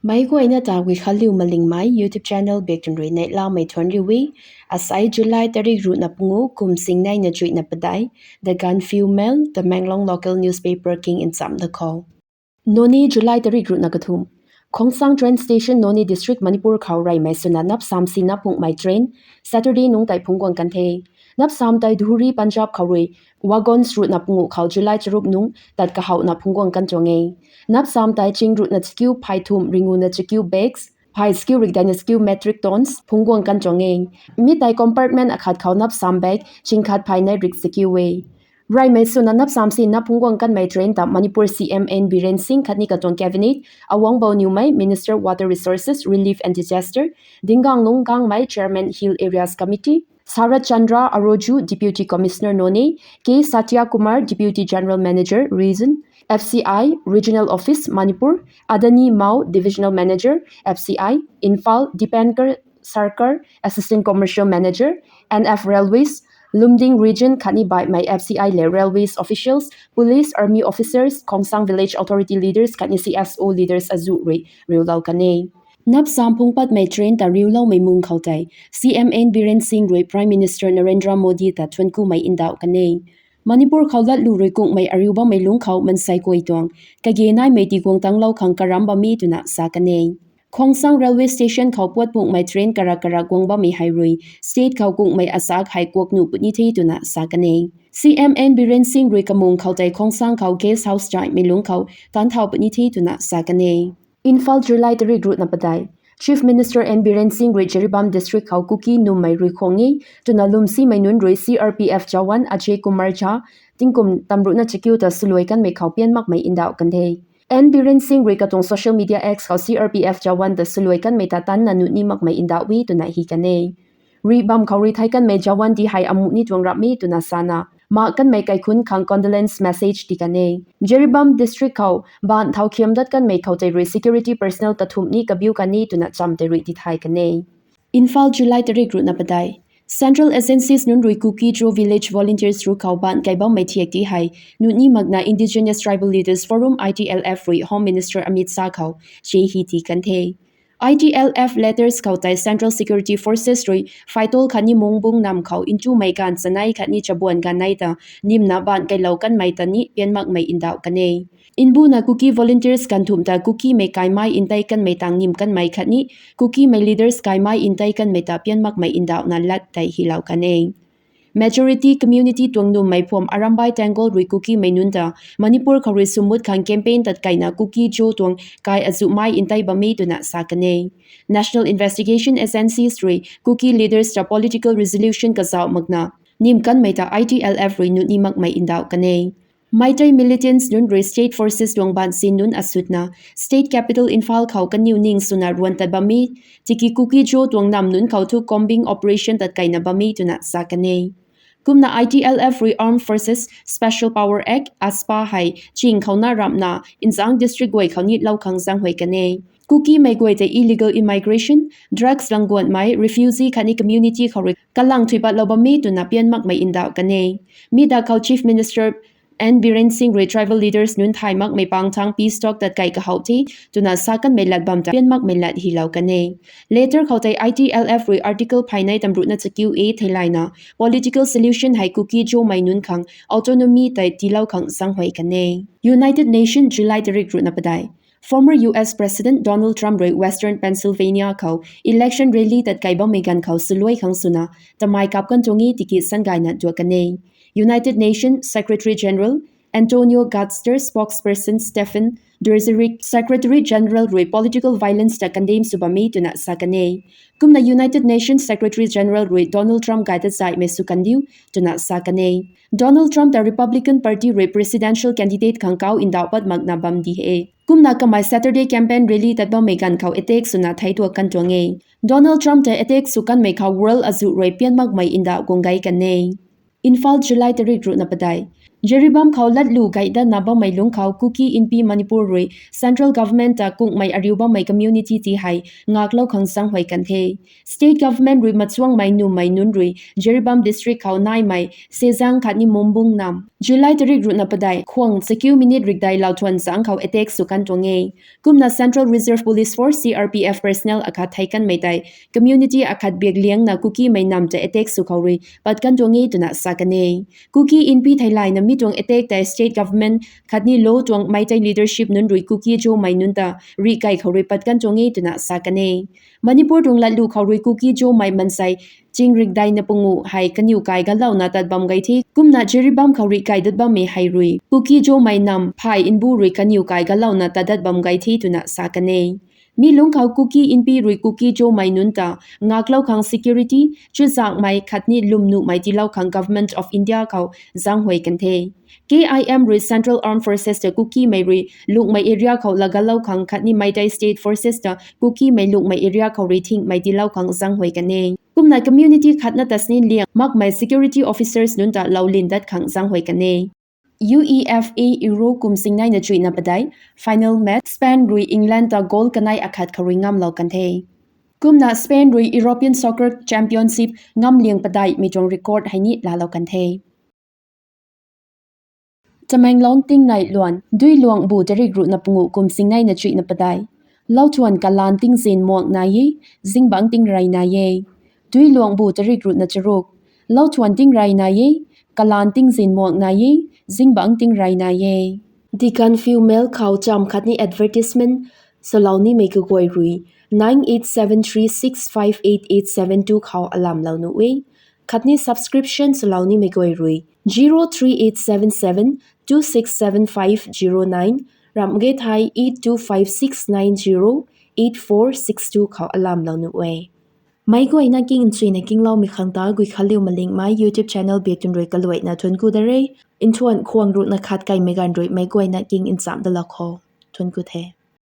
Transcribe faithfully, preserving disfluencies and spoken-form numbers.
Meic guayna ta Guikhanliu Malingmei YouTube channel bak tun rui neihlamei thuanc riu e. Asai July tarik ruhna pungu kum singneina chuihna padeih, The Gaanphiu Mail, Tamenglong local newspaper king nchamc da khou. Noney, July tarik ruhna kathumh. Khongsang train station, Noney district, Manipur khou reymei swna nap sam si nap phungmei train Saturday nungc tei phungc guang kan the. Nap sam tei Dhuri, Punjab khou rui wagons ruhna pungu khou July charuk nungc tat kahouhna phungc guang kan tuang e. Nap sam tei ching ruhna chakiu phay thumh ringuna chakiu bags, phay chakiu rikdeina chakiu metric tons phungc guang kan tuang e. Mi tei compartment akhat khou nap sam bag ching khat phay nei rik chakiu e. Reymei swna nap sam si nap phungc guang kanmei train ta Manipur C M N Biren Singh khatni katuang cabinet, Awangbou Newmei, Minister Water Resources, Relief and Disaster, Dingang Lungkangmei, Chairman Hill Areas Committee, Sarat Chandra Aroju, Deputy Commissioner Noney, K Satya Kumar, Deputy General Manager, Region, F C I, Regional Office, Manipur, Adani Mao, Divisional Manager, F C I, Imphal, Dipankar Sarkar, Assistant Commercial Manager, N F Railways, Lumding Region khatni baihmei F C I le railways officials, police, army officers, Khongsang village authority leaders khatni C S O leaders azuh rui riulou kan e. Nap sam phungc patmei train ta riuloumei mung khou tei C M N Biren Singh rui Prime Minister Narendra Modi ta thuanckumei ndauh kan e. Manipur khou latlu rui kungmei ariu bammei lungc khou mansei kuay tuang kage naimei tiguang tanglou khang karam bam e twna sa kan e. Khongsang railway station khou puat phungmei train karak karak guang bammei hei rui state khou kungmei asak hei kuak nuh puni the twna sa kan e. C M N Biren Singh rui kamung khou tei Khongsang khou guest house chaimei lungc khou tanthau puni the twna sa kan e. Imphal, July tarik ruhna padeih. Chief Minister N Biren Singh rui Jiribam District khou Kuki nummei rui khuang e twna lwmsimei nunc rui C R P F Jawan Ajay Kumar Jha tingkum tamruhna chakiu ta swluai kanmei khou pian makmei ndauh kan the. N Biren Singh rui katuang social media X khou C R P F Jawan ta swluai kanmei ta tanna nuh ni makmei ndauh e twna hi kan e. Rih bam khou rui thei kanmei Jawan di hei amuh ni tuang rap e twna sana, mak kanmei kaikhunc khang condolence message ti kan e. Jiribam District khou baanc thau khiam dat kanmei khou tei rui security personnel kathumh ni kabiu kan e twna cham tei rui tithay kan e. Imphal, July tarik ruhna padeih. Central agencies nunc rui Kuki-Zo village volunteers ruc khou baanc kai bammei thiak ti hei nuh ni makna Indigenous Tribal Leaders Forum, I T L F rui Home Minister Amit Shah khou che hi ti kan the. I T L F letters khou tei Central Security Forces rui Phaitol khatni Mungbung nam khou ntumei ganv chanei khatni chabuan ganv nei ta nimna baanc kailou kanmei ta ni pian makmei ndauh kan e. Mbuna Kuki volunteers ganv thumh ta Kukimei kaimei ntei kanmei tang nim kanmei khatni Kukimei leaders kaimei ntei kanmei ta pian makmei ndauhna lat tei hilou kan e. Majority community tuang nummei phuam Arambai Tenggol rui Kukimei nunc ta Manipur khou rui swmut khang campaign tat kaina Kuki-Zo tuang kai azuhmei ntei bam e twna sa kan e. National Investigation Agencies rui Kuki leaders ta political resolution kazauh makna nim kanmei ta I T L F rui nuh ni makmei ndauh kan e. Meitei militants nunc rui state forces tuang baansin nunc asutna state capital Imphal khou kaniw ning swna ruan tat bam e, tiki Kuki-Zo tuang nam nunc khou thu combing operation tat kaina bam e twna sa kan e. Kumna I T L F rui Armed Forces Special Power Act, ASPA hei ching khouna ramhna nzang district guay khou ni lou khang zaenghuay kan e. Kukimei guay tei illegal immigration, drugs langguanmei, refugee khatni community khou rui kalang thuipatlou bam e twna pian makmei ndauh kan e. Mi da khou Chief Minister N Biren Singh rui tribal leaders nunc thay makmei pang thang peace talk tat kai kahouh the twna sa kanmei lat bam ta pian makmei lat hilou kan e. Letter khou tei I T L F rui article phaynei tamruhna chakiu e theilayna political solution hei Kuki-Zomei nunc khang autonomy tei tiilou khang zaenghuay kan e. United Nation, July tarik ruhna padeih. Former U S President Donald Trump rui Western Pennsylvania khou election rally tat kai bammei ganv khou swluai khang swna tamei kap kan tuang e tiki sangayna duak kan e. United Nations Secretary General Antonio Guterres, spokesperson Stephane Dujarric, Secretary General rui political violence ta condemn sw bam e twna sa kan e. Kumna United Nations Secretary General rui Donald Trump gay ta zaihmei sw kan diu twna sa kan e. Donald Trump ta Republican Party rui presidential candidate khang kau ndauh pat makna bam di e. Kumna kamei Saturday campaign rally tat bammei ganv khou attack swna thei tuak kan tuang e. Donald Trump ta attack sw kanmei khou world azuh rui pian makmei ndauh guang gay kan e. Imphal, July tarik ruhna padeih. Jiribam khou latlu gay datna bammei lungc khou Kuki Inpi Manipur rui Central Government ta kungmei ariu bammei community ti hei ngaklou khang zaenghuay kan the. State Government rui machuangmei nummei nunc rui Jiribam District khou naimei Sezang khatni Mumbung nam July tarik ruhna padeih khwang chakiu minute rikdei lauthuan zaeng khou attack sw kan tuang e. Kumna Central Reserve Police Force, C R P F personnel akhat thei kanmei tei community akhat biak liangna Kukimei nam ta attack sw khou rui pat kan tuang e twna sa kan e. Kuki Inpi theilayna mi tuang attack tei state government khatni law tuang Meitei leadership nunc rui Kuki Zomei nunc ta rih kai khou rui pat kan tuang e twna sa kan e. Manipur tuang latlu khou rui Kuki Zomei mansei ching rikdeina pungu hei kaniw kai galouna tat bam gay the. Kumna Jiribam khou rih kai dat bammei hei rui Kuki Zomei nam phay nbu rui kaniw kai galouna tat dat bam gay the twna sa kan e. Mi lungc khou Kuki Inpi rui Kuki Zomei nunc ta ngaklou khang security, chuzaenghmei khatni lwmnuhmei tiilou khang Government of India khou zaenghuay kan the. K I M rui Central Armed Forces ta Kukimei rui lungmei area khou laagalou khang khatni Meitei State Forces ta Kukimei lungmei area khou rui thingmei tiilou khang zaenghuay kan e. Kumna community khatna ta sini liang makmei security officers nunc ta loulin dat khang zaenghuay kan e. UEFA Euro kum singneina chuihna padeih final match Spain rui England ta goal kanei akhat khou rui ngamlou kan the. Kumna Spain rui European Soccer Championship ngamliang padeihmei tuang record hei ni laalou kan the. Tamenglong tingnei luan, Duiluangbu tarik ruhna pungu kum singneina chuihna padeih. Lauthuan kalaan tingzin muang nai e, zingbangc tingrey nai e. Duiluangbu tarik ruhna charuk. Lauthuan tingrey nai e, kalaan tingzin muang nai e, zingbangc tingrey nai e. Dikanfiu Mail khou cham khatni advertisement swlou nimei kaguay rui nine eight seven three six five eight eight seven two khou alamlou nuh e. Khatni subscription swlou nimei guay rui zero three eight seven seven two six seven five zero nine, ramh ge thei eight two five six nine zero eight four six two khou alamlou nuh e. Meic guayna king nchuina kingloumei khang ta Guikhanliu Malingmei YouTube channel biak tun rui kaluaina thuanc ku da re. Nthuan khwang ruhna khat kaimei ganv rui meic guayna king nchamh dalou khou thuanc ku the.